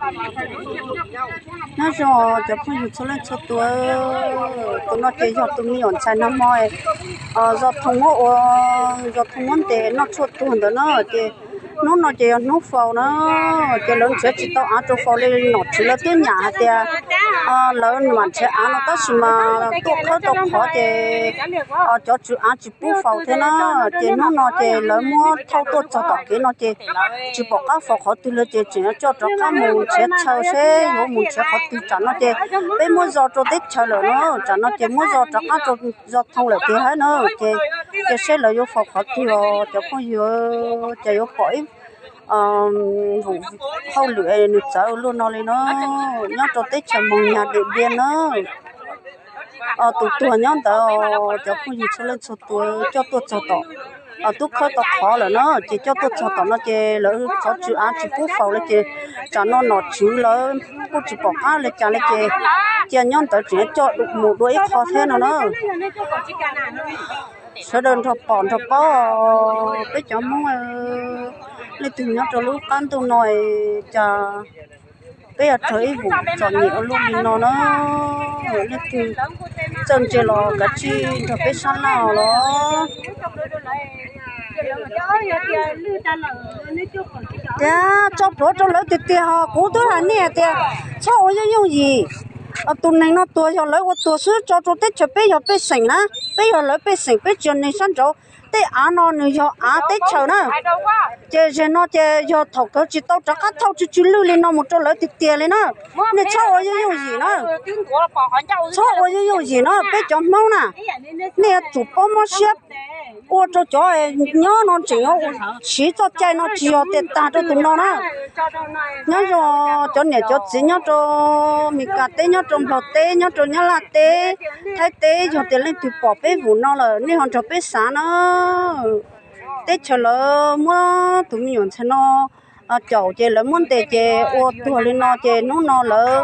Nyob zoo cov phooj ywg txhua leej txhua tus, tus no ces yog tus me nyuam ntxhais nag hmo zos Thoo muab ua, zos Thoo muab ntes noj tshuaj tuag ntawd na. Ces hnub no ces yog hnub faus na, ces lawv nrhiav tsis tau av rau faus li. Nom tswv lawv twb nyam hais tias lawv mam nrhiav av no tab sis mas tuaj khawb tau qhov ces cov tswv av tsis pub faus thiab na. Ces hnub no ces lawv muab thauj tuaj txog tom kev no ces tsis pom qab faus qhov twg li ces tseem coj rov qab mus nrhiav chaw seb yuav mus nrhiav qhov twg. Tsam no ces peb muab zos rau teb chaws lawm na, tsam no ces muab zos rov qab rau zos Thoo lawm tiag hab na. Ces cia seb lawv yuav faus qhov twg os cov phooj ywg, ces yuav pom ib vum hauj lwm nws txawv luaj no li na, nyob rau teb chaws Moos Nyas Diam Npiab na. Tus tuag nyob ntawd, cov phooj ywg txhua leej txhua tus, coj tuaj txog tom, twb khawb tau qhov lawm na, ces coj tuaj txog tom no ces lawv qhov tswv av tsis pub faus li ces tsam no nom tswv lawv kuj tsis pom qab li cas li ces cia nyob ntawd tseem coj mus dua ib qho thiab no na. Sawv daws nrog pom nrog paub, peb cov Hmoob leej twg nyob rau lub qab ntuj no cas peb yuav raug ib vum txom nyem ua luaj li no na. Leej twg txawj ntse los kav tsij nrog peb sab laj los. Tias tso plhuav rau lawv tiag tiag ho, kuv twb hais nej tias txhob ua yooj yooj yim. Tus neeg no tuag yog lawv ua tuag xwb, tso rau teb chaws, peb yog pej xeem na, peb yog lawv pej xeem, peb tsis yog neeg sab nraud. Tej av no nws yog av teb chaws na, ces zaum no ces yog thaum kawg tsis tau rov qab thauj tsw tsw lwj li no mus rau lawv tiag tiag li na. Nej txhob ua yooj yooj yim na, txhob ua yooj yooj yim na, peb cov Hmoob na, nej yuav tsum paub mob siab ua rau cov nyob no tseem siv txoj cai no tsis yog tias tag rau tus no na. Nyob zoo cov niam cov txiv nyob rau Mes Kas teb, nyob rau Nplog teb, nyob rau Nyab Laj teb, Thaib teb, yog tias leej twg pom peb vum no lawm nej ho nrog peb xav na. Teb chaws lawv muab tus me nyuam ntxhais no caum ces lawv muab ntes ces ua tuag li no ces hnub no lawv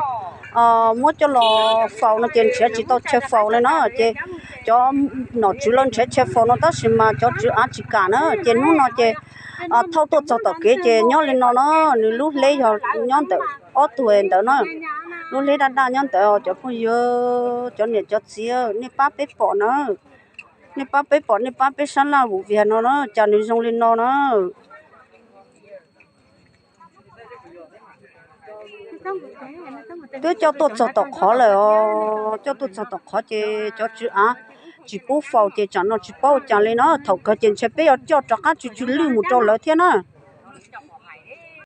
muab coj los faus no ces nrhiav tsis tau chaw faus li na. Ces cov nom tswv lawv nrhiav chaw faus no tab sis mas cov tswv av tsis kam na ces hnub no ces thauj tuaj txog tom kev ces nyob li no na. Nws lub hleb yog nyob ntawm ob tug ntawd na, lub hleb daj daj nyob ntawd. Cov phooj ywg, cov niam cov txiv, nej pab peb pom na, nej pab peb pom, nej pab peb sab laj vum vias no na cas nws zoo li no na. Twb coj tuaj txog tom qhov lawm os, coj tuaj txog tom qhov ces cov tswv av tsis pub faus ces tsam no tsis paub ua cas li na. Thaum kawg ces ntshe peb yuav coj rov qab tsw tsw lwj mus rau lawv thiab na.